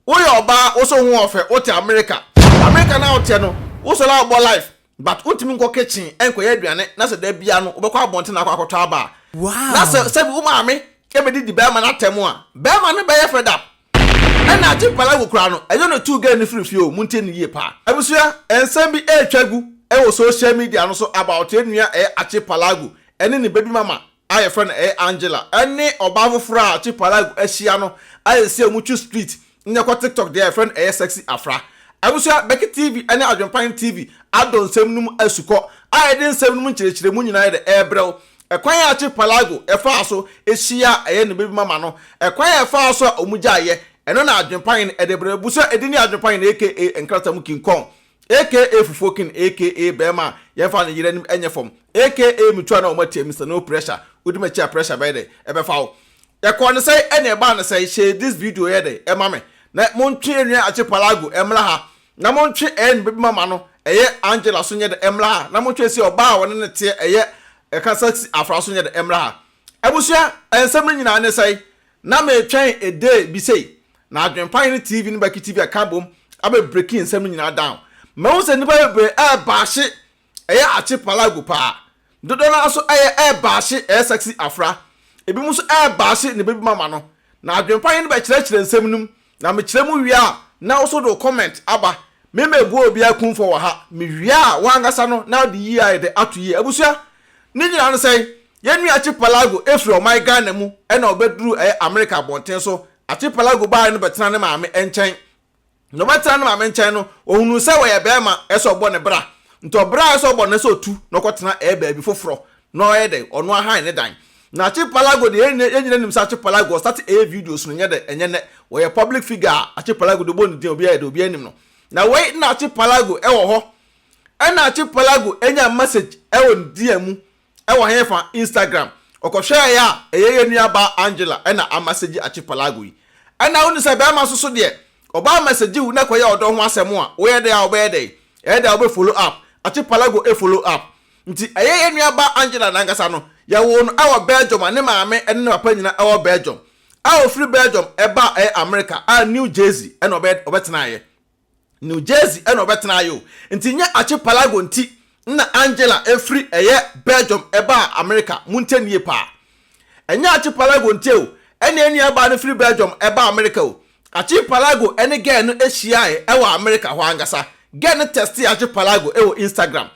Woyɛ ɔbaa, wo so ho ɔfɛ, wote America. America na woteɛ no, wo sɔre a wobɔ life, but wontumi nkɔ kitchen nkɔyɛ aduane na sɛ da biara no wobɛkɔ abɔnten akɔ akɔtɔ aba a, na sɛ sɛbi wo maame bɛdidi bɛrima no atɛm a, bɛrima no bɛyɛ fed up. Ɛna agye nkwadaa wɔ koraa no, ɛnyɛ na ɔtuu girl no firi fie o, montie no yie paa. Abusua, nsɛm bi retwa gu wɔ social media no so about yɛn nua ɛyɛ Archipalago ɛne ne baby mama a yɛfrɛ no ɛyɛ Angela ɛne ɔbaa foforɔ a Archipalago ahyia no a ɛsɛ wɔn twi street ne ɛkɔ TikTok deɛ yɛfrɛ no ɛyɛ Sexy Afra. Abusua, Becky TV ɛne Adwenpan TV adɔ nsɛm no mu asukɔ a yɛde nsɛm no mu nkyerɛkyerɛmu nyinaa yɛde ɛrebrɛ wo. Ɛkwan a Archipalago faa so hyiaa ɛyɛ ne baby mama no, ɛkwan a ɛfaa so a wɔgyaeɛ, ɛno na Adwempa Hene de brɛ. Abusua, edin ne Adwempa Hene aka Nkrata mu King Kong, aka Fufuo King, aka Bɛɛma a yɛmfa ne yere anim nyɛ fam, aka Metu a na wɔn atia Mister No Pressure, wodi m'akyi a pressure bɛyɛ dɛn? Ɛbɛfa wo. Ɛkɔɔ no sɛn ɛna ɛbaa no sɛn? Share this video yɛ dɛn ɛma me na montwe yɛn nua Archipalago mmra ha. Na montwe ɛyɛ ne baby mama no ɛyɛ Angela so nyɛ dɛ ɛmmra ha na montwe ɛsi ɔbaa a ɔne no teɛ ɛyɛ ɛka sexy afra so nyɛ dɛ ɛmmra ha. Abusua nsɛm no nyinaa ne sɛe na metwɛn a day bi sei na Adwenpa Hene TV ne Becky TV aka abom abɛ breaki nsɛm no nyinaa down. Mahu sɛ nnipa bebree ɛɛbaahye ɛyɛ akye palago paa. Dodoɔ no ara nso ɛyɛ ɛɛbaahye ɛyɛ sexy afra. Ebinom nso ɛɛbaahye ne baby mama no. Na Adwenpa Hene bɛkyerɛkyerɛ nsɛm no mu Na me kyerɛ mu wie a na wo so de wo comment aba. Me mɛbua obiara kumfɔ wɔ ha. Me wie a wo ankasa no na wode yie ayɛ dɛ ato yie. Abusua, ne nyinaa ne sɛn? Yɛn nua Archipelago firi ɔman Ghana mu na ɔbɛduruu ɛyɛ America abɔnten so. Archipelago baeɛ no bɛtena ne maame nkyɛn. Na ɔbɛtena ne maame nkyɛn no, ɔhunuu sɛ ɔyɛ barima, ɛsɛ sɛ ɔbɔ ne bra. Nti ɔbra a ɛsɛ sɛ ɔbɔ no, ɛsɛ sɛ ɔtu na ɔkɔtena ɛyɛ baabi foforɔ na ɔyɛ dɛn? Ɔno ahan ne dan. Na Archipelago deɛ, yɛn nyina yɛn nyina nim sɛ Archipelago ɔstate ɛyɛ videos no nyɛ dɛ, ɛnyɛ nnɛ. Ɔyɛ public figure a Archipelago deɛ ɔbɔ ne din a obiara yɛ dɛ, obiara nim no. Na wei na Archipelago ɛwɔ hɔ. Ɛna Archipelago nya message ɛwɔ ne DM mu Ɛwɔ hefa? Instagram. Ɔkɔhwɛɛeɛ a, ɛyɛ yɛn nuabaa Angela na amasegye Archipelago yi. Ɛna wonim sɛ bɛrima nso so deɛ, ɔbaa masegye wo na ɛkɔyɛ ɔdɔ ho asɛm a, woyɛ dɛn a wobɛyɛ dɛn? Ɛyɛ dɛn a wobɛ follow up? Archipelago follow up. Nti ɛyɛ yɛn nuabaa Angela no ankasa no, yɛwoo no wɔ Belgium a ne maame ne ne papa nyina wɔ Belgium. A ɔfiri Belgium baa ɛyɛ America a New Jersey na ɔbɛtenaeɛ. New Jersey na ɔbɛtenaeɛ o. Nti nyɛ Archipelago nti na Angela firi ɛyɛ Belgium baa America. Montie no yie paa. Ɛnyɛ Archipelago nti o ɛna yɛn nuabaa no firi Belgium baa America o. Archipelago ne girl no hyiaeɛ wɔ America hɔ ankasa. Girl no textee Archipelago wɔ Instagram.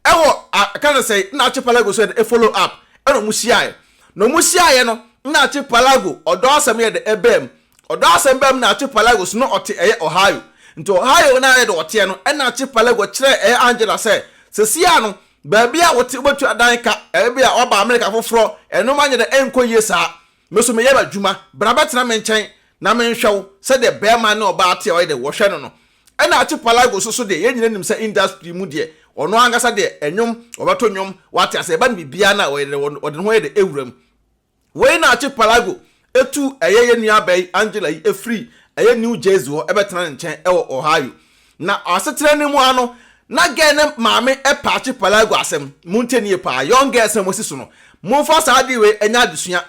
Ɛwɔ a ka no sɛn na Archipelago nso yɛ dɛ follow up ɛna wɔn hyiaeɛ. Na wɔn hyiaeɛ no na Archipelago ɔdɔ asɛm yɛ dɛ ɛbaa mu. Ɔdɔ asɛm baa mu na Archipelago so na ɔte ɛyɛ Ohio. Nti Ohio no a ɛyɛ dɛ ɔteɛ no ɛna Archipelago kyerɛɛ ɛyɛ Angela sɛ sesia no baabi a wote wobɛtua dan ka, ɛbia waba America foforɔ ɛnoɔma nyɛ dɛ ɛnkɔ yie saa. Me nso meyɛ m'adwuma, bra bɛtena me nkyɛn na menhwɛ wo sɛdeɛ barima ne ɔbaa te a ɔyɛ dɛ wɔhwɛ no no. Ɛna Archipelago nso so deɛ yɛn nyinaa nim sɛ industry mu deɛ ɔno ankasa deɛ ɛnwom, ɔbɛto nwom, wate aseɛ, ɛba no biribiara no a ɔyɛ dɛ ɔde ne ho yɛ dɛ ɛwura mu. Wei na Archipelago tuu ɛyɛ yɛn nuabaa yi Angela yi firii ɛyɛ New Jersey hɔ bɛtena ne nkyɛn wɔ Ohio. Na asetena no mu ara no, na girl no maame pɛ Archipelago asɛm. Montie no yie paa, young girls a moasi so no, momfa saa adeɛ wei nyɛ adesua.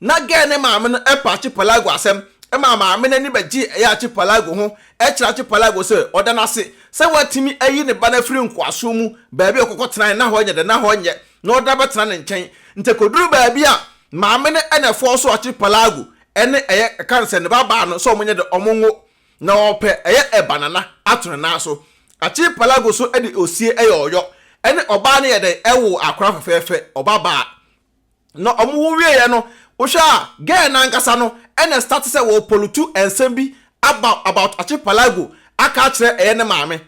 Na girl no maame no pɛ Archipelago asɛm maa maame no ani bɛgyee ɛyɛ Archipelago ho kyerɛ Archipelago sɛ ɔda no ase sɛ watumi ayi ne ba no afiri nkoasom mu baabi a ɔkɔkɔtenae na hɔ nyɛ dɛ na hɔ nyɛ na ɔde no abɛtena ne nkyɛn. Nti ɛkɔduruu baabi a maame no na ɛfɔɔso Archipelago ne ɛyɛ ɛka no sɛ ne ba baa no sɛ wɔnyɛ dɛ wɔnwo na ɔpɛ ɛyɛ ɛbanana ato ne nan so. Archipelago so de osie yɛ ɔyɔ ɛne ɔbaa no yɛ dɛn ɛwoo akora fɛfɛɛfɛ ɔba baa. Na ɔmo wo wieɛ no wohwɛ a girl no ankasa no ɛna start sɛ wɔ polutu nsɛm bi aba about Archipelago aka akyerɛ ɛyɛ ne maame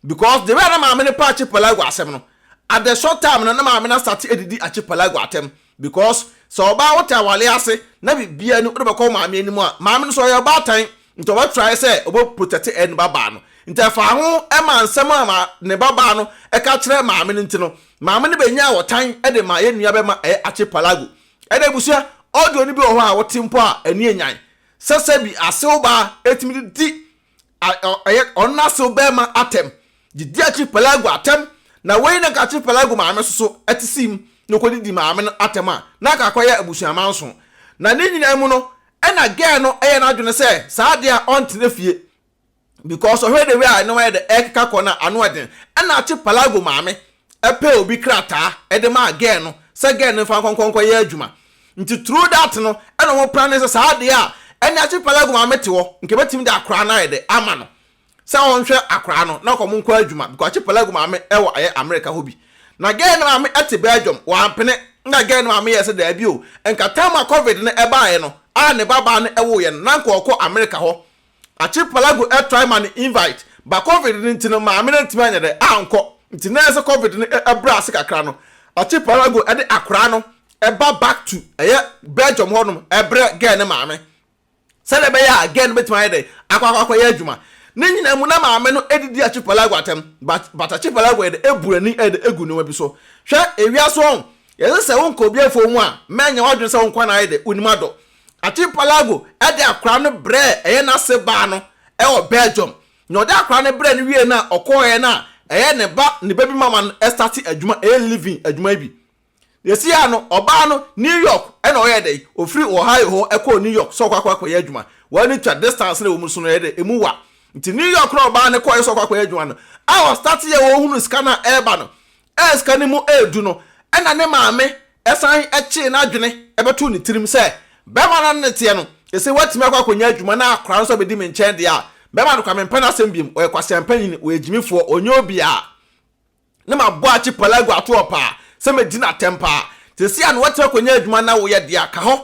because the way a na maame no pɛ Archipelago asɛm no at the short time no na maame no astarte adidi Archipelago atɛm because sɛ ɔbaa wote awale ase na biribiara ni wode bɛkɔ wo maame anim a maame no so ɔyɛ ɔbaatan nti ɔbɛ try sɛ ɔbɛ protect ɛyɛ ne ba baa no nti ɛfaa ho ɛma nsɛm a ma ne ba baa no ɛka kyerɛ maame no nti no Maame no bɛnyaa ɔtan de maa yɛn nua bɛma ɛyɛ Archipelago. Ɛna abusua, audio no bi wɔ hɔ a wote mpo a ani anyan sɛ sɛbi asew baa ɛtumi de di ɛyɛ ɔno n'asew bɛɛma atɛm de di Archipelago atɛm na wei na nka Archipelago maame soso ɛte sim na ɔkɔdidi maame no atɛm a na anka akɔyɛ abusua manso. Na ne nyinaa mu no ɛna girl no ɛyɛ n'adwene sɛ saa adeɛ a ɔntena fie. Because ɔhwɛ the way a nneɛma yɛ dɛ ɛkeka kɔ no a, ano ɛden. Ɛna Archipelago maame ɛpɛ obi krataa ɛde maa girl no sɛ girl no mfa nkɔnkɔ nkɔyɛ adwuma. Nti through that no, ɛna wɔn plan sɛ saa adeɛ a ɛne Archipelago maame te hɔ nka ebɛtumi de akwaraa no ayɛ dɛ ama no sɛ ɔnhwɛ akwaraa no na ɔkɔ nkɔ adwuma, because Archipelago maame ɛwɔ ɛyɛ America hɔ bi na girl no maame ɛte Belgium. Wampene na girl no maame yɛ sɛ daabi o, nka time a COVID no ɛbaeɛ no a ne babaa no ɛwoeɛ no na nka ɔkɔ America hɔ. Archipelago ɛtry ma no invite ba. COVID no nti no, maame no ntumi anyɛ dɛ ankɔ. Nti na ɛsɛ COVID no ɛbrɛ ase kakra no, Archipelago ɛde akwaraa no ɛba back to ɛyɛ Belgium hɔnom, ɛbrɛ girl ne maame sɛdeɛ ɛbɛyɛ a girl no bɛtumi ayɛ dɛ akɔ akɔyɛ adwuma. Ne nyinaa mu na maame no edidi Archipelago atɛm, but Archipelago yɛ de ebu ani ɛde egu nneɛma bi so. Hwɛ, ewia so ɔn yɛsɛ sɛ wonkɔ obi afuo mu a, mɛnyɛ wadwene sɛ wonkɔ na ayɛ dɛ onim adɔ. Archipelago ɛde akwaraa no brɛ ɛyɛ n'ase baa no ɛwɔ Belgium, na ɔde akwaraa no brɛ no wie na ɔkɔɔɛ no a ɛyɛ ne ba ne baby mama no ɛstart adwuma, ɛyɛ living adwuma yi bi. Yɛsi ya no, ɔbaa no New York ɛna ɔyɛ dɛ ofiri Ohio hɔ ɛkɔɔ New York sɛ ɔkɔ akɔyɛ adwuma. Wɔn ani twa distance na ɛwɔ mu so no yɛ dɛ emu wa. Nti New York na ɔbaa no kɔɔ sɛ ɔkɔ akɔyɛ adwuma no a ɔstart yɛ, wɔhunu sika no a ɛreba no, ɛyɛ sika no mu ɛɛdu no, ɛna ne maame ɛsan ɛkyee n'adwene ɛbɛto ne tirim sɛ bɛrima no ne teɛ no ɛsɛ watumi akɔ akɔnya adwuma na akora no nso abɛdi me nkyɛn deɛ a, bɛrima no kwa mempɛ n'asɛm biem, ɔyɛ kwasiampanyin, ɔyɛ gyimifoɔ, ɔnyɛ obiara ne ma bɔ Archipelago ato hɔ paa sɛ mɛdi n'atɛm paa. Te si a na watumi akɔnya adwuma na woyɛ deɛ ka hɔ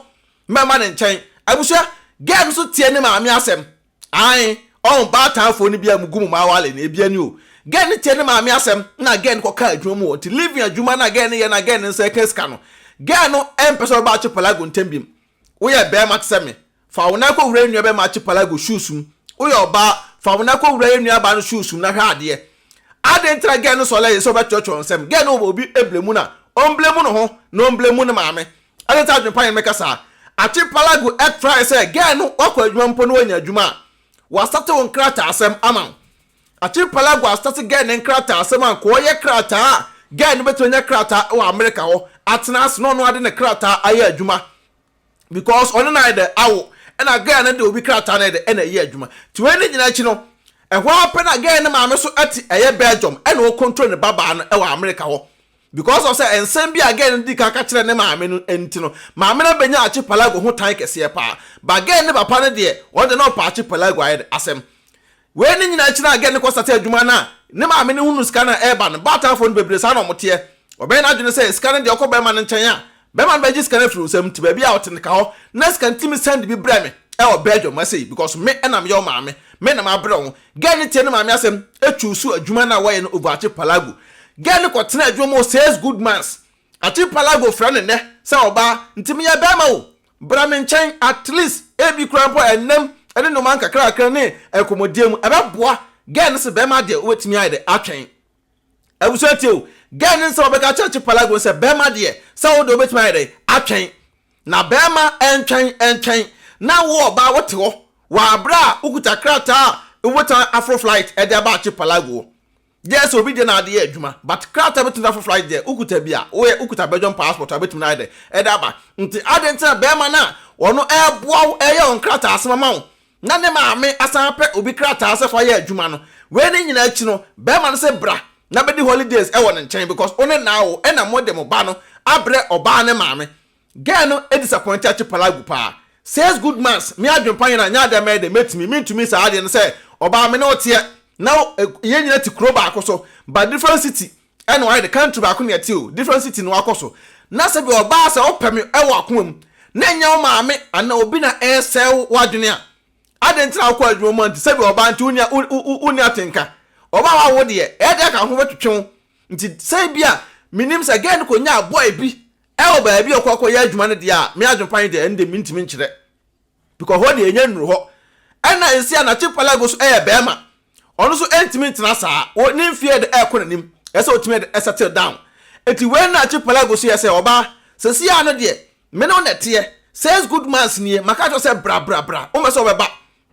mɛma ne nkyɛn. Abusua, girl no so tie ne maame asɛm ae. Ɔn baatanfoɔ no bi a mugu mu maa wale no ebi ani o. Girl no tie ne maame asɛm na girl no kɔka adwuma mu wɔ. Nti living adwuma na girl no yɛ na girl no nsa ɛka sika no, girl no ɛmpɛ sɛ ɔbɛba Archipelago ntɛm biem. Woyɛ bɛrima te sɛ me, fa wo nan kɔwura nnua bɛrima Archipelago shoes mu. Woyɛ ɔbaa, fa wo nan kɔwura yɛ nuabaa no shoes mu na hwɛ adeɛ ade ntina girl no sɔlɛ yɛ sɛ ɔbɛtwerɛtwerɛ nsɛm. Girl no wɔ obi eblame na ɔmblame no ho na ɔmblame ne maame ade ntina adwempa yɛn mɛka saa. Archipelago ɛtry sɛ girl no wakɔ adwuma mpo na wanya adwuma a wasate wo nkrataa asɛm ama wo. Archipelago asate girl ne nkrataa asɛm a nka ɔyɛ krataa a girl no bɛtumi anya krataa wɔ America hɔ atena ase na ɔno ade ne krataa ayɛ adwuma, because ɔno na ayɛ dɛ awo, ɛna girl no de obi krataa no yɛ dɛ ɛna ɛyɛ adwuma. Nti wei ne nyinaa akyi no, ɛhɔ ara pɛ na girl ne maame so ɛte ɛyɛ Belgium ɛna ɔcontrol ne babaa no ɛwɔ America hɔ, because of sɛ nsɛm bi a girl no di kan ka kyerɛ ne maame no nti no, maame no bɛnya Archipelago ho tan kɛseɛ paa. Ba girl ne papa no deɛ, ɔno deɛ na ɔpa Archipelago ayɛ dɛ asɛm. Wei ne nyinaa akyi na girl no kɔ start adwuma no a ne maame no hunu sika no a ɛreba no. Baatanfoɔ no bebree saa na ɔmo teɛ. Ɔbɛyɛ n'adwene sɛ sika no deɛ, ɔkɔ bɛrima no nkyɛn a, bɛrima no bɛgye sika no afiri wo nsam. Nti baabi a ɔte no ka hɔ na sika no tumi send bi brɛ me ɛwɔ Belgium ase, because me ɛna meyɛ wo maame, me na mabrɛ wo. Girl no tie ne maame asɛm, etu so adwuma no a wɔyɛ no over Archipelago. Girl no kɔtena adwuma mu 6 good months. Archipelago frɛ no nnɛ sɛ ɔbaa nti meyɛ bɛrima o, bra me nkyɛn, at least ebi kura mpo ɛnam ɛne nnoma nkakrakra ne nkɔmmɔdie mu ɛbɛboa. Girl no sɛ bɛrima deɛ, wobɛtumi ayɛ dɛ atwɛn. Abusua, tie o, girl no nsɛm a ɔbɛka kyerɛ Archipelago sɛ bɛrima deɛ, sɛ wo deɛ wobɛtumi ayɛ dɛ atwɛn na bɛrima ɛntwɛn ɛntwɛn na wo ɔbaa wote hɔ wɔ abere a wokuta krataa a wobɛtumi aforo flight ɛde aba Archipelago deɛ, sɛ obi deɛ na ade yɛ adwuma, but krataa bɛtumi aforo flight deɛ wokuta bi a woyɛ wokuta Belgium passport a wobɛtumi ayɛ dɛ ɛde aba. Nti ade ntina bɛrima no a ɔno ɛɛboa wo, ɛyɛ wɔn krataa asɛm ama wo, na ne maame asan pɛ obi krataa sɛ fa yɛ adwuma no. Wei ne nyinaa akyi no, bɛrima no sɛ bra na bɛdi holidays ɛwɔ ne nkyɛn, because wo ne naa wo ɛna mo de mo ba no abrɛ ɔbaa ne maame. Girl no disappoint Archipelago paa. 6 good months, me adwempa yɛn a nyɛ adeɛ mɛyɛ dɛ mɛtumi mentumi saa adeɛ no sɛ ɔbaa me ne ɔteɛ na yɛn nyina te kuro baako so but different city, ɛna wayɛ de country baako ne ɛte o, different city na wakɔ so, na sɛ bi ɔbaa sɛ ɔpɛ me ɛwɔ akoma mu na ɛnyɛ wo maame ana obi na ɛresɛe w'adwene a, ade ntina wokɔ adwuma mu a, nti sɛbi ɔbaa nti wonni atenka ɔbaa wawo deɛ ɛyɛ deɛ ka ho bɛtwetwe wo. Nti sɛ bi a menim sɛ girl no kɔnya boy bi ɛwɔ baabi a ɔkɔ akɔyɛ adwuma no deɛ a, me adwempa yi deɛ, ɛno deɛ mentumi nkyerɛ, because hɔ deɛ ɛnyɛ nnuru hɔ. Ɛna nsi a n'Archipelago so ɛyɛ bɛrima, ɔno nso ɛntumi ntena saa wɔ ne mfeɛ de ɛkɔ n'anim, ɛsɛ ɔtumi de ɛsettle down. Eti wei na Archipelago so yɛ sɛ ɔbaa sɛsi a no deɛ, me ne wo na ɛteɛ 6 good months nie. Maka kyerɛ sɛ bra, bra, bra, womɛ sɛ ɔbɛba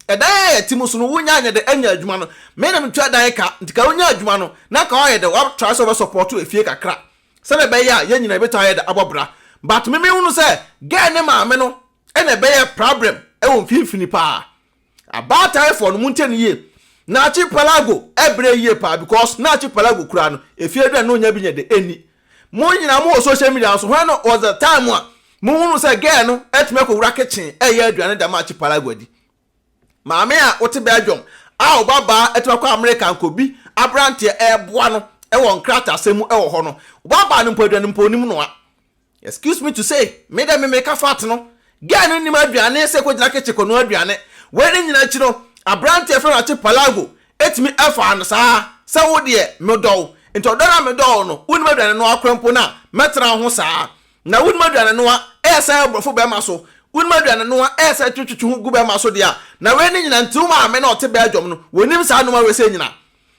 ɛdan a yɛte mu so no, wonya anyɛ de anya adwuma no, me na metua dan ka. Nti ka wonya adwuma no na ka ɔyɛ de watra sɛ wobɛsupport efie kakra sɛdeɛ ɛbɛyɛ a yɛn nyinaa yɛbɛtumi ayɛ de abɔ bra. But me mehunu sɛ girl ne maame no ɛna ɛbɛyɛ problem ɛwɔ mfimfini paa. Abaataefoɔ no, montie no yie. Na Archipelago ɛbrɛ yie paa because na Archipelago kura no efie aduane na onya bi nyɛ de ɛnni. Mo nyinaa mo wɔ social media no so, when was the time a mo hunu sɛ girl no atumi akɔwura kitchen ɛyɛ aduane de ama Archipelago adi? Maame a wote Belgium a wo babaa atumi akɔ America nkɔbi aberanteɛ ɛreboa no wɔ nkrataasɛm mu wɔ hɔ no, wo babaa no mpo aduane mpo onim noa. Excuse me to say, me dɛ me meka fact no, girl no nnim aduane sɛ kɔgyina kitchen kɔnoa aduane. Wei ne nyina akyi no, aberanteɛ yɛfrɛ no Archipelago tumi faa no saa sɛ wo deɛ medɔ wo, nti ɔdɔ no a medɔ wo no, wonnim aduane noa koraa mpo no a, mɛtena wo ho saa. Na wonim aduane noa ɛsɛ aborɔfo bɛɛma so, wonim aduane noa ɛsɛ twetwetwe ho gu bɛɛma so deɛ a, na wei ne nyina nti wo maame na ɔte Belgium no wɔnim saa nnoɔma wei sɛ nyina.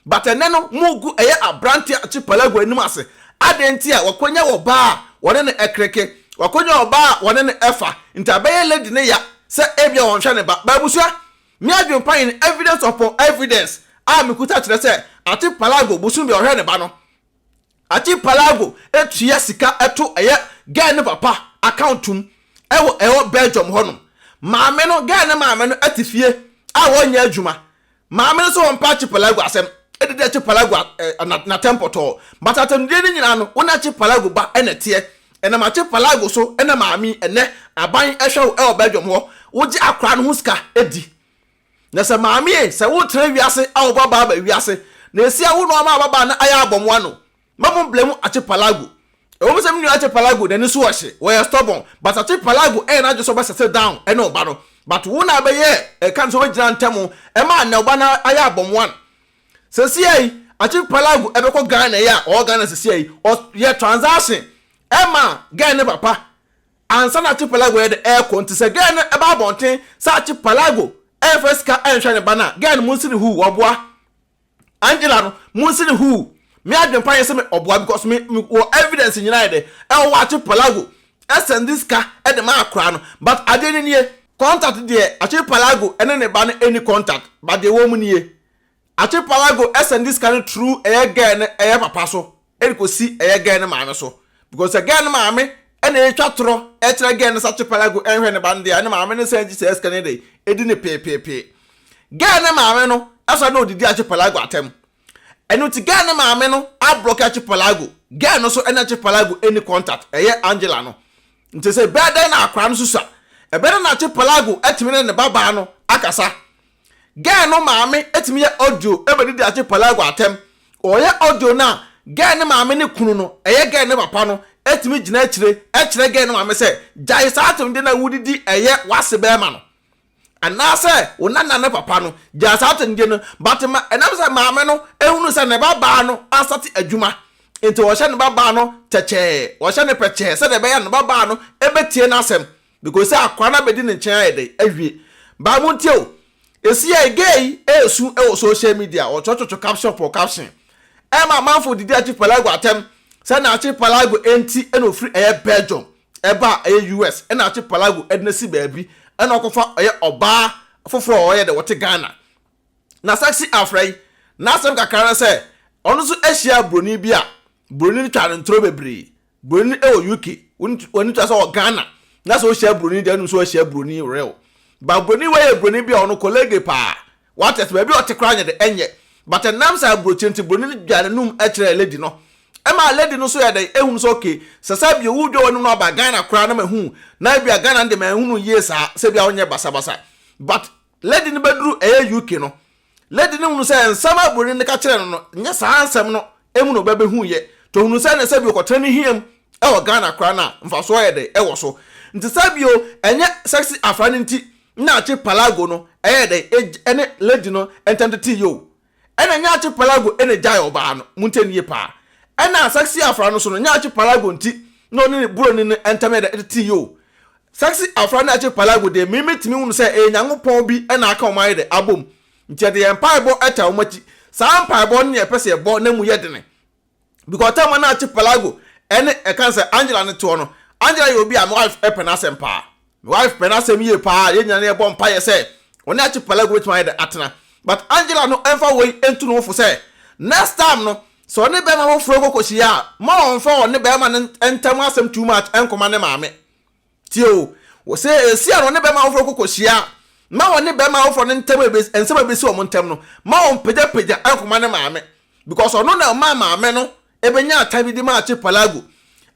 But ɛnɛ no mo gu ɛyɛ abranteɛ Archipelago anim ase, adɛn nti a wakonya ɔbaa a wɔne no ɛkreke, wakonya ɔbaa a wɔne no ɛfa, nti abɛyɛ lady no ya sɛ ebia ɔnhwɛ ne ba, but abusua, me adwene pa in evidence upon evidence a mekuta kyerɛ sɛ Archipelago bosom bia ɔhwɛ ne ba no. Archipelago tua sika to ɛyɛ girl no papa account mu ɛwɔ ɛwɔ Belgium hɔ nom. Maame no, girl no maame no te fie a wɔnyɛ adwuma. Maame no nso ɔmpɛ Archipelago asɛm, ɛdidi Archipelago n'atɛm pɔtɔɔ. But atɛmdidie no nyinaa no, wo ne Archipelago ba na ɛteɛ. Ɛnam Archipelago so na maame yi ɛnɛ aban ɛhwɛ wo ɛwɔ Belgium hɔ, wogye akwadaa no ho sika di. Na sɛ maame e, sɛ woretena wiase a wo babaa aba wiase, na esi a wo na wama ababaa no ayɛ abɔmoa no, mma mo blame Archipelago. Ɛwɔ mu sɛ me nua Archipelago n'ani so ɔhye, ɔyɛ stubborn, but Archipelago ɛyɛ n'adwene sɛ ɔbɛ settle down ɛne ɔba no, but wo na abɛyɛ ɛka no sɛ wobɛgyina ntɛm ɛma nnɛ ɔba no ayɛ abɔmoa no. Sesia yi, Archipelago ɛbɛkɔ Ghana yi a ɔwɔ Ghana sesia yi, ɔyɛ transaction ɛma girl ne papa Ansa na Archipelago yɛ dɛ ɛrekɔ nti sɛ girl no ba abɔnten sɛ Archipelago ɛmfa sika ɛnhwɛ ne ba no a, girl no monsi no huu, ɔboa. Angela no monsi no huu. Me adwene pa yɛ sɛ me ɔboa because me me wɔ evidence nyinaa yɛ dɛ ɛwɔ hɔ Archipelago ɛsɛnde sika ɛde ma akora no but adeɛ no nie. Contact deɛ Archipelago ɛne ne ba no ɛnni contact but deɛ ɛwɔ mu nie. Archipelago sɛnde sika no through ɛyɛ girl no ɛyɛ papa so ɛde kɔsi ɛyɛ girl no maame so because sɛ girl no maame ɛna ɛtwa torɔ ɛkyerɛ girl no sɛ Archipelago ɛnhwɛ ne ba no deɛ ɛne maame no san gye saa sika no de ɛdi ne peepeepee. Girl no maame no ɛsɔ na ɔdidi Archipelago atɛm ɛno nti girl no maame no ablɔke Archipelago, girl no so ɛne Archipelago ɛni contact ɛyɛ Angela no nti sɛ ɛbɛyɛ dɛn na akwadaa no susua ɛbɛyɛ dɛn na Archipelago atumi ne ne babaa no akasa. Girl no maame tumi yɛ audio bɛdidi Archipelago atɛm. Ɔyɛ audio no a, girl no maame ne kunu no, ɛyɛ girl no papa no, tumi gyina akyire kyerɛ girl no maame sɛ, gyae saa atɛmdie no a wodidi ɛyɛ w'ase bɛrima no. Anaasɛ wo nana ne papa no, gyae saa atɛmdie no. But ma ɛnam sɛ maame no hunu sɛ ne ba baa no asate adwuma nti ɔhyɛ ne ba baa no kyɛkyɛɛ, ɔhyɛ no pɛkyɛɛ sɛdeɛ ɛbɛyɛ a ne ba baa no bɛtie n'asɛm. Because sɛ akwaa no abɛdi ne nkyɛn ayɛ dɛn awie. But montie o, ɛsi yɛ gay yi ɛresu wɔ social media, ɔtwerɛtwerɛ caption for caption. Ɛma amanfo didi Archipelago atɛm sɛ na Archipelago nti ɛna ofiri ɛyɛ Belgium ɛba ɛyɛ US ɛna Archipelago ɛde no asi baabi ɛna ɔkɔfa ɛyɛ ɔbaa foforɔ a ɔyɛ dɛ ɔte Ghana. Na Sexy Afra yi n'asɛm kakra ne sɛ ɔno nso ahyia broni bi a broni no twaa no ntorɔ bebree. Broni wɔ UK, w'ani tua sɛ ɔwɔ Ghana, na sɛ wohyia broni deɛ wonim sɛ woahyia broni real. But broni wei yɛ broni bi a ɔno colleague paa, wate ase, baabi a ɔte koraa nyɛ de ɛnyɛ. But ɛnam sɛ aburokyire nti broni no gyaa n'anum kyerɛɛ lady no. Ɛmaa lady no nso yɛ dɛn, ehunu sɛ okay, sɛ sɛ bio wodwa w'anum na waba Ghana koraa na mahu, na ebia Ghana no deɛ manhunu yie saa, sɛ ebia wonyɛ basabasa. But lady no bɛduru ɛyɛ UK no, Lady no hunu sɛ nsɛm a buroni no ka kyerɛɛ no no, nyɛ saa nsɛm no mu na ɔba bɛhuiɛ. Nti ɔhunuu sɛ ɛneɛ sɛ bio ɔkɔtena ne hia mu wɔ Ghana koraa no a, mfasoɔ yɛ dɛn wɔ so. Nti sɛ bio ɛnyɛ sexy afra no nti na Archipelago no ɛyɛɛ dɛn ɛne lady no ntam teteeɛ o. Ɛna ɛnyɛ Archipelago na ɛgyaee ɔbaa no, montie no yie paa. Ɛna sexy afra no nso no, ɛnyɛ Archipelago nti na ɔne ne buroni no ntam yɛ dɛn teteeɛ o. Sexy Afra ne Archipelago deɛ me metumi hunu sɛ ɛyɛ Nyankopɔn bi na aka wɔn ayɛ dɛ abom. Nti yɛde yɛn mpaebɔ taa wɔn akyi. Saa mpaebɔ no na yɛpɛ sɛ yɛbɔ na emu yɛ dene. Because time a na Archipelago ɛne ɛka no sɛ Angela no te hɔ no, Angela yɛ obi a me wife pɛ n'asɛm paa. Me wife pɛ n'asɛm yie paa. Yɛn nyinaa no yɛbɔ mpaeɛ sɛ ɔne Archipelago bɛtumi ayɛ dɛ atena. But Angela no ɛmfa wei nto ne ho fo sɛ next time no sɛ ɔne bɛrima foforɔ kɔ kɔhyia a, mma ɔmfa ɔne bɛrima no ntam asɛm too much nkɔma ne maame. Tie o, sɛ esi a na ɔne bɛrima foforɔ kɔ kɔhyia a, Ma wɔne bɛrima awofoɔ no ntam ebe nsɛm a ebesi wɔn ntam no, ma wɔmpagyapagya nkɔma ne maame. Because ɔno na ɔmaa maame no ebenya atan bi de maa Archipelago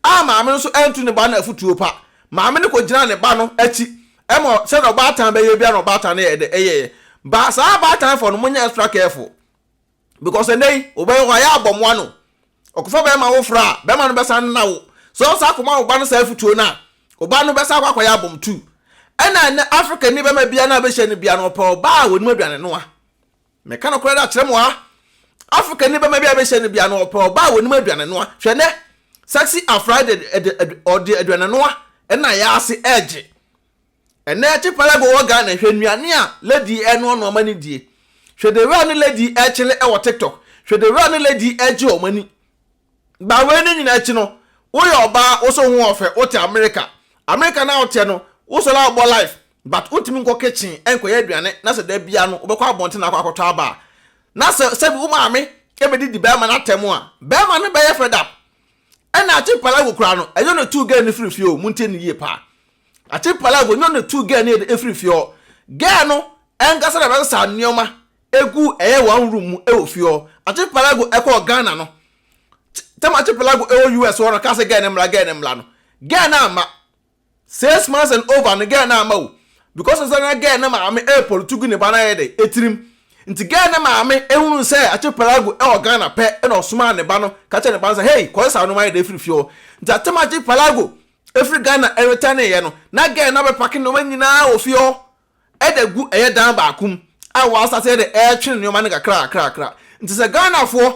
a maame no nso antu ne ba no afotuo pa. Maame no kɔgyinaa ne ba no akyi ma sɛdeɛ ɔbaatan bɛyɛ biara na ɔbaatan no yɛɛ dɛ ɛyɛeɛ. Ba saa abaatan foɔ no monyɛ extra careful because ɛnɛ yi wobɛyɛ hɔ ayɛ abɔmoa no. Ɔkɔfa bɛrima foforɔ a bɛrima no bɛsan ne wo. Sɛ ɔsa akɔma wo ba no saa afotuo no a, wo ba no bɛsan akɔ akɔyɛ abɔm too. Ɛna ɛnɛ Africa ni bɛrima biara no a bɛhyia no biara no ɔpɛ ɔbaa a wɔnim aduane noa. Meka nokorɛ de akyerɛ mo ha. Africa ni bɛma bi a bɛhyia no bia no ɔpɛ ɔbaa a wɔnim aduane noa. Hwɛ nɛ Sexy Afra de ɔde aduane noa ɛna yɛ ase ɛgye. Ɛnɛ akyi palago wɔ Ghana hwɛ nnuane a lady ɛnoa noa ma ne die. Hwɛ the way a ne lady ɛkyele ɛwɔ TikTok. Hwɛ the way a ne lady ɛgye wɔn ani. Ba wei ne nyinaa akyi no woyɛ ɔbaa wo so ho ɔfɛ wote America. America na woteɛ no wo sɔre a wobɔ life but wontumi nkɔ kitchen nkɔyɛ aduane na sɛ da bia no wobɛkɔ abɔnten akɔ akɔtɔ aba a na sɛ sɛbi wo maame ɛbɛdidi bɛrima no atɛm a bɛrima no bɛyɛ fed up. Ɛna Archipelago koraa no ɛnyɛ ɔna tuu girl no firi fie o, montie no yie paa. Archipelago ɛnyɛ ɔna tuu girl no ɛfiri fie hɔ. Girl no ɛnkasa na bɛsesa nneɛma egu ɛyɛ one room mu ɛwɔ fie hɔ. Archipelago ɛkɔɔ Ghana no, tam Archipelago ɛwɔ US hɔ no kaa sɛ girl no mmra, girl no mmra no, girl no amma. 6 months and over no girl no amma o, because sɛ na girl no maame ɛɛpɔlutu gu ne ba no ayɛ dɛ etirim. Nti girl no maame ehunu sɛ Archipelago ɛwɔ Ghana pɛ ɛna ɔsomaa ne ba no ka kyerɛ ne ba no sɛ, hey, kɔyɛ saa no ayɛ dɛ efiri fie hɔ. Nti atem Archipelago efiri Ghana ɛretɛneeɛ no, na girl no abɛpack nneɛma nyinaa wɔ fie hɔ ɛda gu ɛyɛ dan baako mu a wɔasase yɛ dɛ ɛretwe nneɛma no kakra kakra kakra. Nti sɛ Ghanafoɔ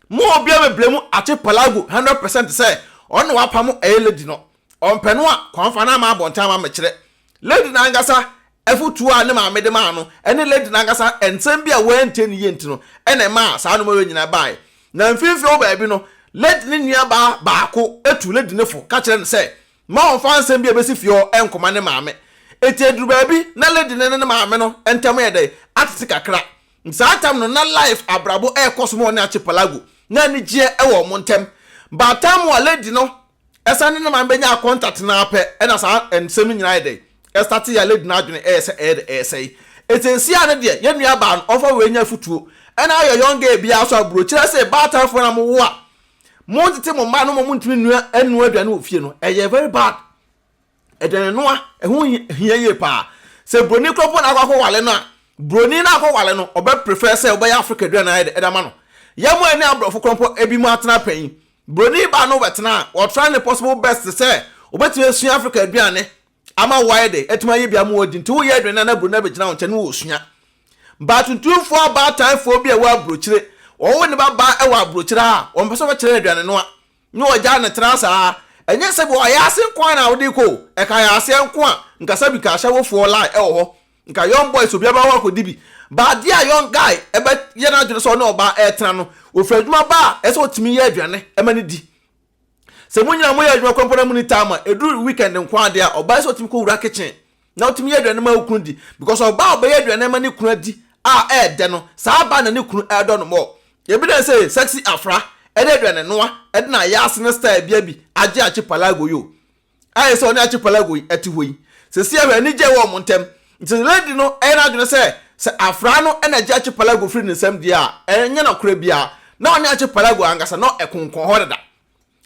mo obiara bebree mu Archipelago 100% sɛ ɔno na wapam ɛyɛ lady no, ɔmpɛ no a kwanfa no ama abɔnten ama mɛkyerɛ lady no ankasa afutuo a ne maame de maa no ɛne lady no ankasa nsɛm bi a wɔantie ne yie nti no ɛna ɛmaa saa nneɛma wei nyinaa baeɛ. Na mfimfini hɔ baabi no, lady ne nua baa baako etu lady ne fo ka kyerɛ no sɛ ma ɔmfa nsɛm bi a ɛbɛsi fie hɔ ɛnkɔma ne maame. Eti aduru baabi na lady ne ne maame no ntam yɛ dɛ atete kakra. Saa tam no na life abrabɔ ɛrekɔ so ma ɔne Archipelago na anigyeɛ ɛwɔ ɔmo ntɛm. But time a lady no ɛsan ne ne maame bɛnya contact naa pɛ ɛna saa nsɛm no nyinaa yɛ dɛ ɛstart yɛ lady no adwene ɛyɛ sɛ ɛyɛ dɛ ɛyɛ sɛe. Eti nsia no deɛ, yɛn nua baa no ɔmfa wei nya afutuo. Ɛna ayɛ young girl biara so aburokyerɛ sɛ baatanfoɔ na mo wo a mo ntete mo mma no mo ntumi nua ɛnua aduane wɔ fie no, ɛyɛ very bad. Aduane noa ɛho hia yie paa. Sɛ broni kurɔfoɔ na akɔ akɔwale no a, broni na akɔwale no ɔbɛ prefer sɛ ɔbɛyɛ Africa aduane ayɛ de ɛde ama no. Yɛn mo ani aborɔfo korɔmpo ebi mu atena pɛn broni ba no bɛtena a, wɔtry ne possible best sɛ obetumi asua Africa aduane ama wo ayɛ de atumi ayɛ bi ama wɔdi. Nti woyɛ aduane na broni abɛgyina wo nkyɛn na wɔsua. Baatuntumfoɔ abaatanfoɔ bi a ɛwɔ aburokyire, wɔwɔ ne ba baa ɛwɔ aburokyire a wɔn pɛ sɛ wɔbɛkyerɛ no aduane noa ne wɔgya ne tena saa. Ɛnyɛ sɛ bi ɔyɛ ase nko a na wode kɔ o, ɛka yɛ aseɛ nko a nkasa bi ka ahyɛwofoɔ lie ɛwɔ hɔ nka young boys obi aba hɔ akɔdi bi baadeɛ a young guy ɛbɛyɛ n'adwene sɛ ɔne ɔbaa ɛretena no, ofiri adwuma ba a ɛsɛ ɔtumi yɛ aduane ɛma ne di. Sɛ mo nyinaa moyɛ adwuma kɔmpɔ na mo ni time a ɛduru weekend nko adeɛ a, ɔbaa sɛ ɔtumi kɔ wura kitchen na ɔtumi yɛ aduane ma okunu di, because ɔbaa a ɔbɛyɛ aduane ma ne kunu adi a ɛɛdɛ no, saa aba na ne kunu ɛɛdɔ no mɔ. Ebi na sɛ Sexy Afra ɛde aduane noa ɛde na ayɛ ase ne style bia bi agye Archipelago yi o, ayɛ sɛ ɔne Archipelago yi ɛte hɔ yi sɛsi ahwɛ anigye wɔ ɔmo ntɛm. Nti lady no ɛyɛ n'adwene sɛ Afra no ɛna agye Archipelago firi ne nsam deɛ a, ɛnyɛ nɔkorɛ biara na ɔne Archipelago ankasa na ɛkonkɔn hɔ deda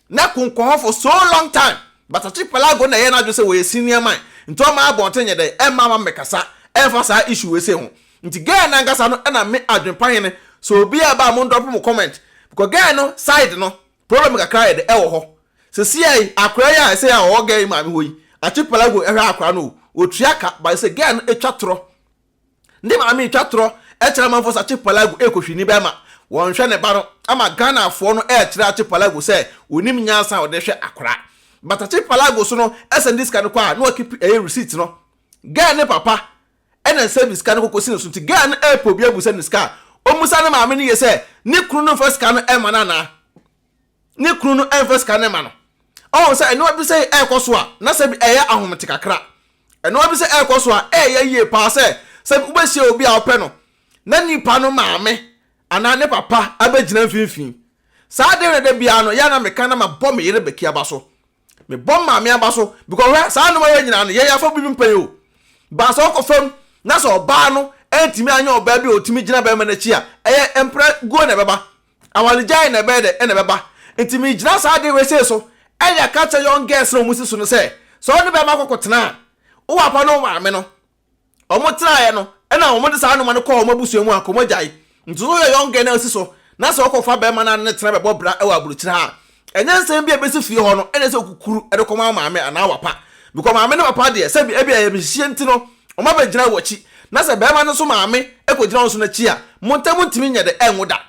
na konkɔn hɔ for so long time. But Archipelago na ɛyɛ n'adwene sɛ wɔyɛ senior man nti ɔma abɔnten nyɛ dɛ ɛmma ama mmɛkasa ɛmfa saa issue wei sei ho. Nti girl no ankasa no ɛna me adwempa so obi a ɛba a mo ndrop mo comment, because girl no side no problem kakra yɛ de ɛwɔ hɔ. Sɛsi yi akora yi a ɛsɛ a ɔwɔ girl yi maame hɔ yi, Archipelago ɛhwɛ akora no o, otua ka, but sɛ girl no etwa torɔ ne maame etwa torɔ ɛkyerɛ amanfoɔ sɛ Archipelago ekɔhwɛ ni bɛrima wɔnhwɛ ne ba no ama Ghanafoɔ no ɛkyerɛ Archipelago sɛ onim nyansa a ɔde hwɛ akora. But Archipelago so no ɛsɛ ne sika no kɔ a na wakeep ɛyɛ receipt no. Girl ne papa ɛna nsa bi sika no kɔkɔ si ne so. Nti girl no ɛɛpɛ obi abusa ne sika a ɔmusa ne maame no yɛ sɛ ne kunu no mfa sika no ɛma no anaa ne kunu no ɛmfa sika no ɛma no. Ɔwɔ sɛ ɛnoa bi sɛ ɛɛkɔ so a na sɛ bi ɛyɛ ahomete kakra. Ɛnoa bi sɛ ɛɛkɔ so a ɛɛyɛ yie paa sɛ wobɛhyia obi a ɔpɛ no na nipa no maame anaa ne papa abɛgyina mfimfini. Saa de na da biara no yɛ na meka na mabɔ me yere bɛki aba so, mebɔ maame aba so, because hwɛ, saa nnoma yɛ nyinaa no yɛyɛ afa bibi mpɛn o baasa ɔkɔ fam. Na sɛ ɔbaa no antumi anyɛ ɔbaa bi a ɔtumi gyina bɛrima no akyi a, ɛyɛ mpra guo na ɛbɛba. Awaregyae na ɛbɛyɛ dɛ ɛna ɛbɛba. Nti megyina saa adeɛ wei sei so ɛde aka akyerɛ young girls no a wɔsi so no sɛ, sɛ wo ne bɛrima kɔ kɔtena a, wo papa ne wo maame no, wɔn tenaeɛ no, ɛna wɔn de saa nnoɔma no kɔɔ wɔn abusua mu a, nka wɔn agyae. Nti sɛ woyɛ young girl na wosi so, na sɛ wokɔfa bɛrima no a ne no tena bɛbɔ bra wɔ aburokyire ha a, ɛnyɛ nsɛm bi a ɛbɛsi fie hɔ no ɛna ɛsɛ okukuru de kɔma wo maame anaa wapa. Because maame ne papa deɛ, sɛbi ebi a ayamhyehyeɛ nti no, wɔn abɛgyina w'akyi. Na sɛ bɛrima no nso maame kɔgyina wo nso n'akyi a, mo ntam ntumi nyɛ dɛ ɛnwo da.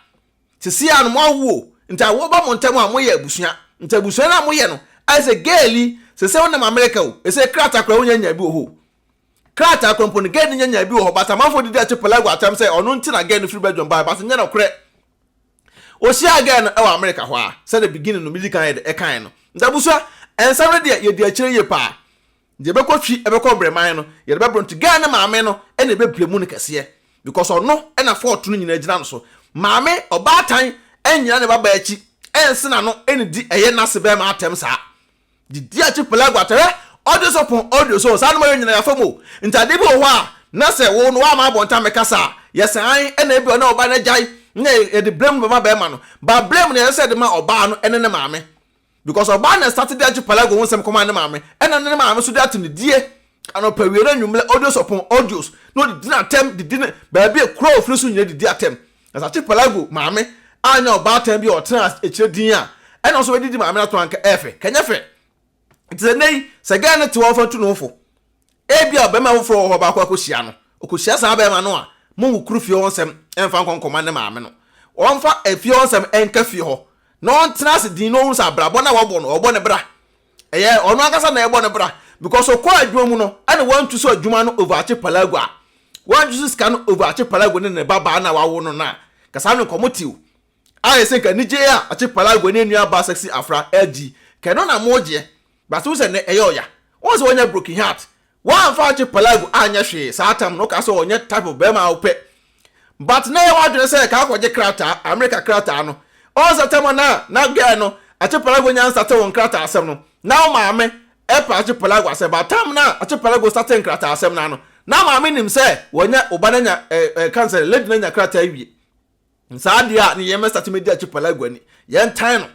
Seesei ara no moawo o, nti awoɔ ba mo ntam a moyɛ abusua. Nti abusua no a moyɛ no, ayɛ sɛ girl yi, seesei wonam America o, seesei krataa koraa wonnya nyaa bi wɔ hɔ o. Krataa koraa mpo no, girl no nya nyaa bi wɔ hɔ, but amanfoɔ didi Archipelago atɛm sɛ ɔno nti na girl no firi Belgium baeɛ, but nyɛ nokorɛ. Ɔhyiaa girl no wɔ America hɔ ara, sɛdeɛ beginning no medi kan yɛ dɛ ɛkaeɛ no. Nti abusua, nsɛm no deɛ yɛdi akyire yie paa. Deɛ ɛbɛkɔ twi ɛbɛkɔ brɛman no yɛde bɛbrɛ nti girl no maame no na ɛbɛbrɛ mu no kɛseɛ because ɔno na fault no nyinaa gyina no so. Maame ɔbaatan nnyina ne babaa akyi nse n'ano nnidi ɛyɛ n'ase bɛɛma atɛm saa. Didi akyi pelago atɛm hwɛ audio so pon audio so saa nnoɔma wei nyinaa yɛafa mu o. Nti adeɛ bi wɔ hɔ a na sɛ wo no woamma abɔnten ammɛkasa a yɛsɛ an ɛna ebi ɔne ɔbaa no agyae na yɛde blame no bɛma bɛɛma no but blame no yɛsɛ sɛ yɛde ma ɔbaa no ɛne ne maame. Because ɔbaa na starte de agye Palago ho nsɛm kɔmaa ne maame, ɛna ne maame nso de ato ne die anɔpa awia ne anwummerɛ audios upon audios na ɔdidi no atɛm didi no baabi a kuro a ɔfiri so nyina didi atɛm. Na sɛ Archipelago maame anyɛ ɔbaatan bi a ɔtena akyire din a ɛna ɔso bɛdidi maame no atɛm anka ɛyɛ fɛ? Kɛnyɛ fɛ. Nti sɛ nnɛ yi sɛ girl no te hɔ ɔmfa ntu ne ho fo. Ebia ɔbarima foforɔ wɔ hɔ a ɔbaako akɔhyia no. Ɔkɔhyia saa barima no a, monwukuru fie hɔ nsɛm mfa nkɔ nkɔma ne maame no. Ɔmfa fie hɔ nsɛm nka fie hɔ na ɔntena ase dinn na ɔnhu sɛ abrabɔ no a wabɔ no, ɔrebɔ ne bra. Ɛyɛ ɔno ankasa na ɛrebɔ ne bra because ɔkɔɔ adwuma mu no ɛna wantu so adwuma no over Archipelago a, wantu so sika no over Archipelago ne ne babaa no a wawo no no a, nka saa no nkɔmmɔ te o. Ayɛ sɛ nka anigyeɛ a Archipelago ne nua baa Sexy Afra regye yi, nka ɛno na mogyeɛ. But wohu sɛ nnɛ ɛyɛ ɔya. Wohu sɛ wanya broken heart. Woamfa Archipelago anyɛ hwee saa tam no, wokaa sɛ ɔnyɛ type of barima a wopɛ. But na ɛyɛ w'adwene sɛ ka akɔgye krataa, America krataa no. Ɔn sɛ tam a na na girl no, Archipelago nya nstate wo nkrataa asɛm no, na wo maame pɛ Archipelago asɛm. But tam no a Archipelago startee nkrataa asɛm no ano, na maame nim sɛ wanya, wo ba no anya, eh, eh, ka no sɛ lady no anya krataa awie. Saa adeɛ a ne yɛn mɛstate mɛdi Archipelago ani, yɛntan no.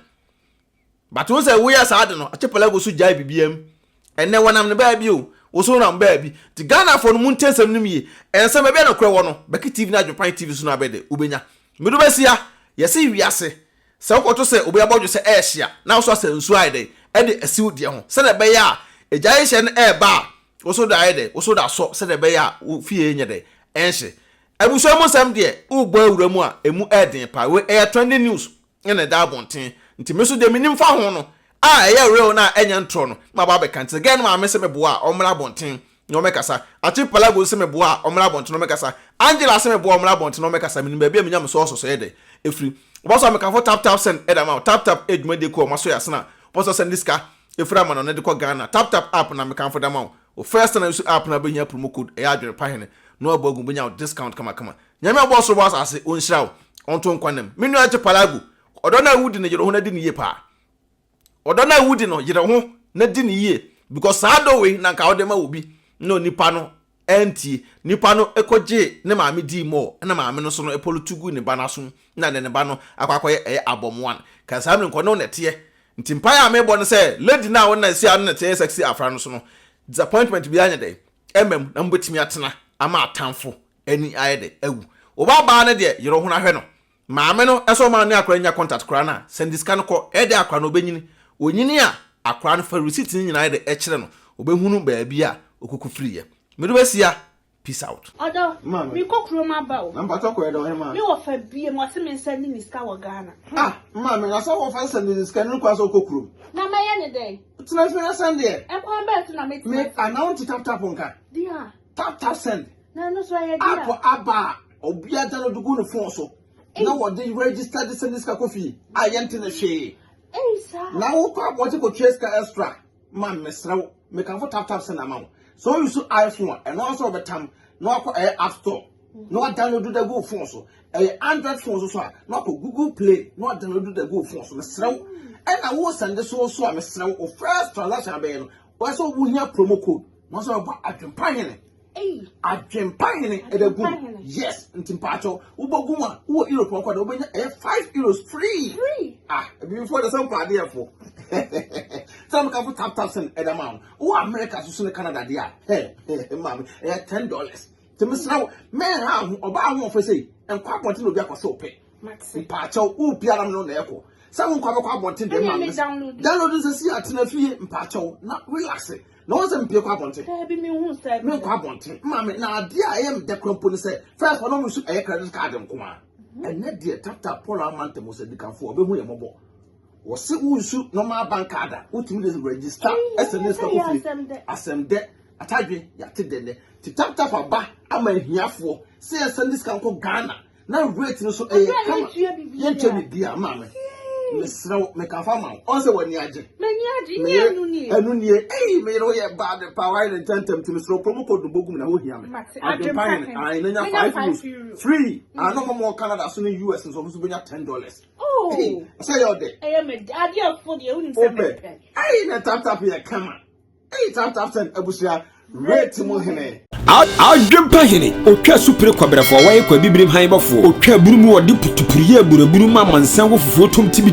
But wohu sɛ woyɛ saa ade no, Archipelago so gyae biribiara mu. Ɛnnɛ wɔnam ne baabi o, wo so wonam baabi. Nti Ghanafoɔ no montie nsɛm no mu yie. Nsɛm baabi a nokorɛ wɔ no, Becky TV ne Adwenpan TV so na abɛ dɛ, wobɛnya. Mede wo bɛsi ha, yɛse wiase, sɛ wokɔto sɛ obi abɔdwe sɛ ɛɛhye a, na wo so asa nsuo ayɛ dɛn? Ɛde asi wo deɛ ho. Sɛdeɛ ɛbɛyɛ a egya hyehyɛ no ɛɛba a, wo so de ayɛ dɛn? Wo so de asɔ sɛdeɛ ɛbɛyɛ a wo fie nyɛ dɛn? Ɛnhye. Abusua mu nsɛm deɛ, wobɔ awura mu a, ɛmu ɛɛden paa. Wei ɛyɛ trending news. na ɛda abɔnten nti me nso deɛ menim fa ho no a ɛyɛ real no a ɛnyɛ ntorɔ no na maba abɛka nti sɛ girl no maame se meboa a ɔmmra abɔnten na ɔmmɛkasa Archipelago se meboa a ɔmmra abɔnten na ɔmmɛkasa Angela se meboa a ɔmmra abɔnten na ɔmmɛkasa menim baabi a menya me sources ɛyɛ dɛ ɛfiri wɔba so a mekamfo tap tap send ɛde ama wo tap tap ɛyɛ dwumadie kuo a wɔn aso yɛ asene a wɔpɛ sɛ sɛnde sika ɛfiri amanɔne de kɔ Ghana tap tap app na mekamfo de ama wo wo first time na use app no a wobɛhia promo code ɛyɛ adwene pa hene na wabɔ agu wobɛnya wo discount kamakama Nyame a ɔbɔɔ soro bɔɔ asase, ɔnhyira wo, ɔnto nkwa nna mu. Me nua Archipelago, ɔdɔ no a wodi no yere ho na di no yie paa. Ɔdɔ no a wodi no yere ho na di no yie because saa dɔ wei na nka wode ma obi na onipa no antie. Nipa no kɔgyee ne maame dii mɔɔ na maame no so no pɔlutu guu ne ba no asom na ne ne ba no akɔ akɔyɛ ɛyɛ abɔmoan. Ka saa mmerɛ nka ɔne wo na ɛteɛ. Nti mpaeɛ a mebɔ no sɛ lady no a wo na ɛsi ano na ɛteɛ yɛ sexy afra no so no disappointment biara nyɛ dɛn ɛmma mu na mobɛtumi atena ama atamfo ani ayɛ dɛ awu. Wo ba baa no deɛ yere wo ho na hwɛ no. Maame no sɛ ɔma ne akora nya contact koraa no a, sɛnde sika no kɔ. Ɛyɛ dɛ akora no ɔbɛnyini. Ɔnyini a, akora no fa receipt no nyinaa yɛ dɛ kyerɛ no. Ɔbɛhunu baabi a ɔkoko firiiɛ. Mede wo bɛsi ha. Peace out. Ɔdɔ, mekɔ kurom aba o. Na mpakyɛ kɔ yɛ dɛ ɔhemaa. Me wɔfa biem ɔse me nsɛnde ne sika wɔ Ghana. Ah maame na sɛ wɔfa nsɛnde ne sika no kwan sɛ ɔkɔ kurom. Na mɛyɛ ne dɛn? Tena fie na sɛndeɛ. Ɛkwan bɛn so na mɛtumi Me anaa wonte tap tap nka? Dear. Tap tap send. Na ɛno nso ɛyɛ dear. App aba a obiara download gu ne phone so na wɔde register de send sika kɔ fie a yɛnte ne hwee. Ei saa. Na wokɔ abɔnten kɔtua sika extra ma mesrɛ wo mekamfo tap tap send ama wo. Sɛ wo use iPhone a ɛno ara nso wɔbɛtam na wakɔ ɛyɛ app store na wadownload da gu wo phone so. Ɛyɛ Android phone so so a na wakɔ Google Play na wadownload da gu wo phone so. Mesrɛ wo ɛna wo send so so a mesrɛ wo wo first transaction abɛyɛ no wɔsɛ wohia promo code na wɔsɛ wɔbɔ adwempa hene. Adwempa Hene ɛda gu mu. Yes, nti mpaakyɛw wobɔ gu mu a, wowɔ Europe nkɔ de wobɛnya ɛyɛ €5 free. Free. Ah, ebibifoɔ de sɛ mpa adeɛfo. Sɛ meka fo Tap Tap Send ɛda ma wo. Wowɔ America so so ne Canada deɛ a, hɛ, maame, ɛyɛ $10. Nti mesrɛ wo, mɛnha ho, ɔbaa ho ɔfɛ sei, nkɔ abɔnten na obi akɔ sɛ wopɛ. Mpaakyɛw, wo biara no na ɛkɔ. Sɛ wo nkɔ abɛkɔ abɔnten deɛ maame. Download. Download nsɛ si atena fie mpaakyɛw na relax. Na wɔn sɛ mpie kɔ abɔnten. Daabi, mi hu sɛ. Me nkɔ abɔnten. Maame, na adeɛ a ɛyɛ me dɛ kora mpo ne sɛ, first ɔno nso ɛyɛ credit card nko a. Ɛnɛ deɛ Tap Tap Paul Amantam sɛ dikanfo ɔbɛhu yɛ mmɔbɔ. Wɔse wo nsu normal bank card a, wotumi de register ɛsɛ ne sika kɔ fie. Asɛm dɛ, atadwe yɛate dɛnɛ. Ti Tap Tap aba ama ahiafoɔ sɛ yɛsɛ ne sika nkɔ Ghana. Na rate no so ɛyɛ kama. Yɛntua biribiara maame. Mesrɛ wo, mekafa ma wo. Ɔn sɛ w'ani agye. M'ani agye, nyɛ ɛnu nie. Ɛnu nie. Ɛyi, meyere woyɛ bad pa, wayɛ ne ntɛntɛm nti mesrɛ wo promo code no bɔgum na ho hia me. Adwempa Hene. Ayi, na nya €5 free. Ano mo mo Canada so ne US nso nso bɛnya $10. Oh. Sɛ yɛ ɔdɛ. Ɛyɛ me adeɛ fo deɛ wonim sɛ mepɛ. Ɛyi na Tap Tap yɛ kama. Ɛyi Tap Tap Send abusua rate mu hene. Adwempa Hene otwa supere kɔbrɛfoɔ wɔyɛ kɔ abibirim han bɔfoɔ otwa aburu mu wɔde putupuru yɛ aburaburu ma amansan wɔ fufuo tom tibi.